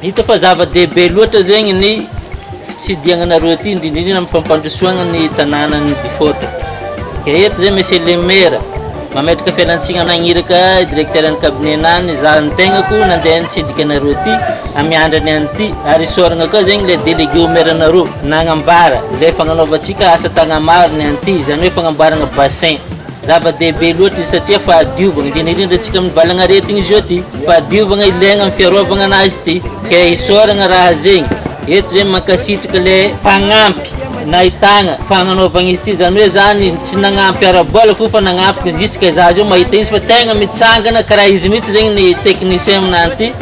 Hita fa zava-dehibe loatra zegny ny fitsidihagnanareo aty, indrindra indrindra amin'ny fampandrosoagna ny tanànan'i Bifôtra. Ke eto zay Monsieur le Maire, mametraka fialantsignana nagniraka directeur ny cabinet-nany, za ny tegnako nandeha nitsidika anareo aty amy andrany an'ity, ary isaoragna koa zegny le délégué au maire anareo nagnambara le fagnanaovantsika asa tagnamaro ny an'ity, izany hoe fagnamboaragna bassin. Zava-dehibe loatra izy satria fahadiovagna, indrindra indrindra antsika amin'ny valagnaretigny izy io ty, fahadiovagna ilaigna amin'ny fiarovagna anazy ty, ke isaoragna raha zegny, eto zegny mankasitraka le mpagnampy nahitagna fagnanaovagna izy ty, zany hoe zany tsy nagnampy ara-bola fô fa nagnampy jusque za zao mahita izy fa tegna mitsangana karaha izy mihitsy zegny ny technicien aminany ty,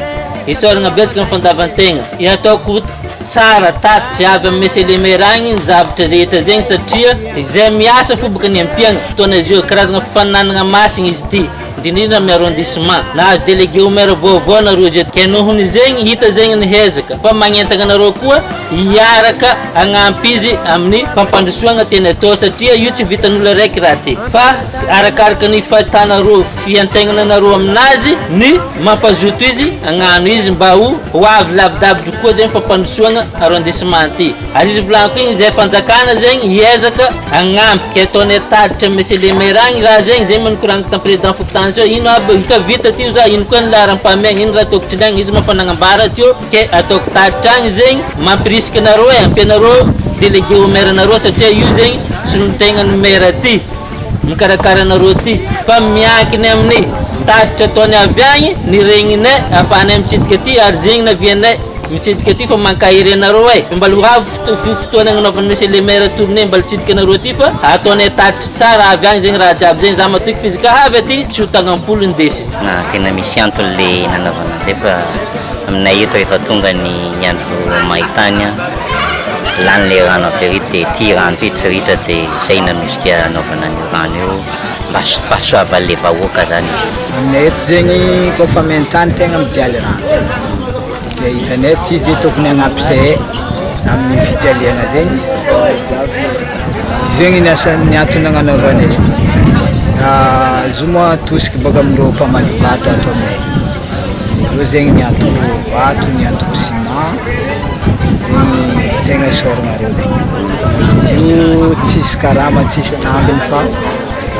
isaoragna betsaka ny fandavan-tegna, ataoko Tsara tatitra avy amin'ny Monsieur le Maire agny ny zavatra rehetra zegny satria izay miasa fo boka ny ampiagna fotoana izy io karazagna fifaninanagna masigna izy ity indrindrindra amin'ny arrondissement nahazo délégué au maire vaovao nareo zay ke nohony zegny hita zegny ny hezaka fa magnentagna anareo koa hiaraka hagnampy izy amin'ny fampandrosoagna tiany atao satria io tsy vitan'olo araiky raha ty fa arakaraka ny fahitanareo fiantegnananareo aminazy ny Mampazoto izy hagnano izy mba ho ho avy lavidavitry kokoa zegny fampandrosoagna arrondissement ty. Ary izy volagniko igny zay fanjakana zegny hiezaka hagnampy ke ataonay tatitra am monsieur le maire agny raha zegny, zegny ma nikoragniko tam président fokontany zao ino aby ka vita ty za ino koa ny laharam-pahamehagna ino raha tokotry ilaigna izy ma fa nagnambara teo ke ataoko tatitra agny zegny mampirisika anareo e ampianareo délégué au maire nareo satria io zegny solontegnan'ny maire ty. Mikarakara anareo ty fa miankina amin'ny tatitra ataony avy agny ny regninay afahanay mitsidika aty ary zegny navianay mitsidika aty fa mankahery anareo e mbola ho avy fotoana agnanaovan'i monsieur le maire tournée mbola hitsidika anareo aty fa ataonay tatitra tsara avy agny zegny raha jiaby zegny za matoky fa izy ka avy aty tsy ho tagnam-polo indesiny. Na tena misy antony le nanaovana an'izay fa aminay eto rehefa tonga ny andro maintany an, lany le rano avy ery de ty rano ty tsy ritra de zay nanosika hanaovana an'io rano io mba fahasoavan'le vahoaka zany izy io. Aminay eto zegny kôfa maintany tegna mijaly rano de hitanay ty zay tokony hagnampy zahay amin'ny fijaliagna zegny, zegny ny asan'ny antony nagnanaovana izy ty, izy io moa atosiky bôka amindreo mpamaky vato ato aminay. Eo zegny ny antoko vato, ny antoko ciment, zegny tegna isaoragna reo zegny, io tsisy karama tsisy tambiny fa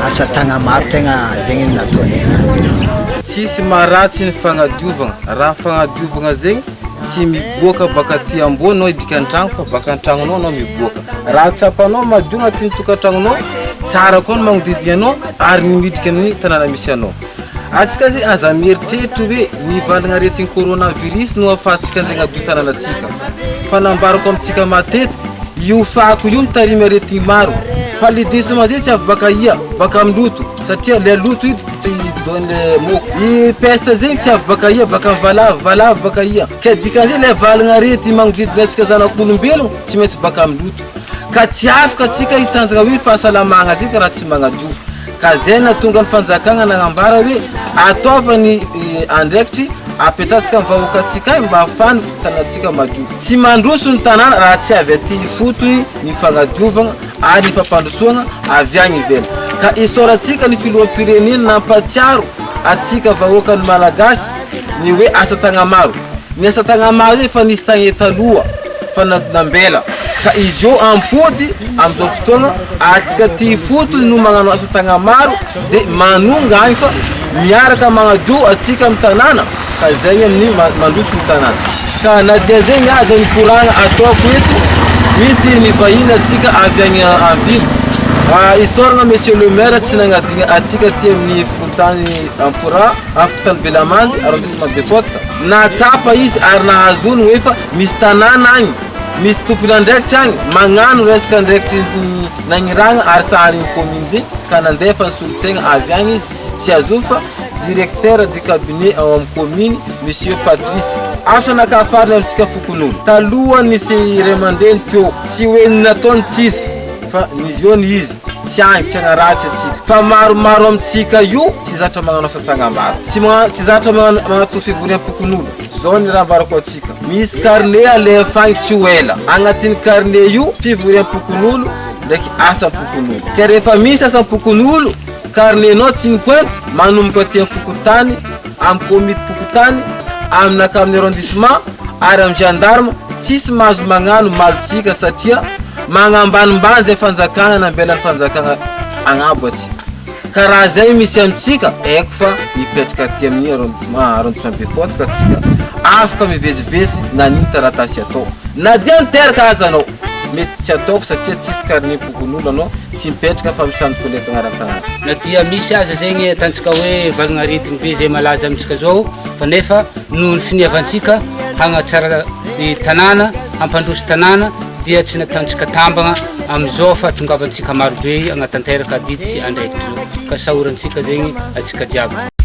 asa tagnamaro tegna zegny no nataonay anazy. Tsisy maharatsy ny fagnadiovagna, raha fagnadiovagna zegny tsy miboaka baka aty ambony anao hidrika an-tragno fa baka an-tragnonao anao miboaka, raha tsapanao madio agnatin'ny tokantragnonao, tsara koa ny magnodidigny anao ary ny midriky amin'ny tanàna misy anao. Atsika ze aza mieritreritra hoe ny valagnaretigny coronavirus no afahantsika andeha agnadio tanànatsika. Fa nambarako amintsika matetika, io fako io mitarimy aretigny maro. Paludisme zay tsy avy baka ia, baka amin'ny loto, satria le loto io le moko. I peste zegny tsy avy baka ia, baka amin'ny valavo, valavo baka ia. Ka dikan'izay le valagnaretigny magnodidina antsika zanak'olombelogno tsy maintsy baka amin'ny loto. Ka tsy afaka atsika hitsanjagna hoe fahasalamagna zay ka raha tsy magnadio. Ka zay nahatonga ny fanjakagna nagnambara hoe ataova ny andraikitry apetratsika ny vahoakantsika any mba hahafahany tanàntsika madio. Tsy mandroso ny tanàna raha tsy avy aty ifotony ny fagnadiovagna ary ny fampandrosoagna avy agny ivelany. Ka isaorantsika ny filoham-pirenena nampatsiaro atsika vahoakan'ny Malagasy ny hoe asa tagnamaro. Ny asa tagnamaro io efa nisy tagny taloha fa nambela ka izy io ampody amizao fotoagna atsika aty ifotony no magnano asa tagnamaro de manonga agny fa miaraka magnadio atsika amy tanàna ka zay amin'ny mandroso ny tanàna ka na dia zegny aza ny koragna ataoko eto misy ny vahiny atsika avy agny anvily isaoragna monsieur le maire tsy nagnadigna atsika aty amin'ny fokontany Ampora fokontany Belamandy arrondissement Befaotra Nahatsapa izy ary nahazo ny hoe fa misy tanàna agny, misy tompon'andraikitra agny magnano resaka andraikitry ny nagniragna ary sahanin'ny commune zay ka nandefa ny solotegna avy agny izy, tsy azovy fa directeur de cabinet ao amin'ny commune monsieur Patrice. Asa naka farany amintsika fokonolona. Taloha nisy ray aman-dreny teo, tsy hoe ny nataony tsisy fa ny izy eo ny izy. Tsy agny tsy agnaratsy atsika fa maromaro amintsika io tsy zatra magnano asa tagnamaro, tsy magnano tsy zatra magnano magnatoro fivoriam-pokonolona. Zao ny raha ambarako atsika, misy carnet alefa agny tsy ho ela, agnatin'ny carnet io fivoriam-pokonolo ndraiky asam-pokonolo, ka rehefa misy asam-pokonolo carnet-nao tsy mipointy manomboka aty amin'ny fokontany, amin'ny komitim-pokontany, amina ka amin'ny arrondissement. ary amin'ny gendarme tsisy mahazo magnano malotsika satria magnambanimbany zay fanjakana nambelan'ny fanjakana agnabo atsika. Ka raha zay misy amintsika haiko fa mipetraka aty amin'ny arrondissement arrondissement Befotaka tsika afaka mivezivezy na nino taratasy atao na dia miteraka aza anao mety tsy ataoko satria tsisy carnet fokonolona anao tsy mipetraka fa misandoka lety agnaran-tanàna. Na dia misy aza zegny atantsika hoe valagnaretigny be zay malaza amintsika zao fa nefa noho ny finiavantsika hagnatsara ny tanàna, hampandroso tanàna dia tsy nataontsika tambagna amizao fahatongavantsika marobe hagnatanteraka adidy sy andraikitra zao ka saorantsika zegny atsika jiaby.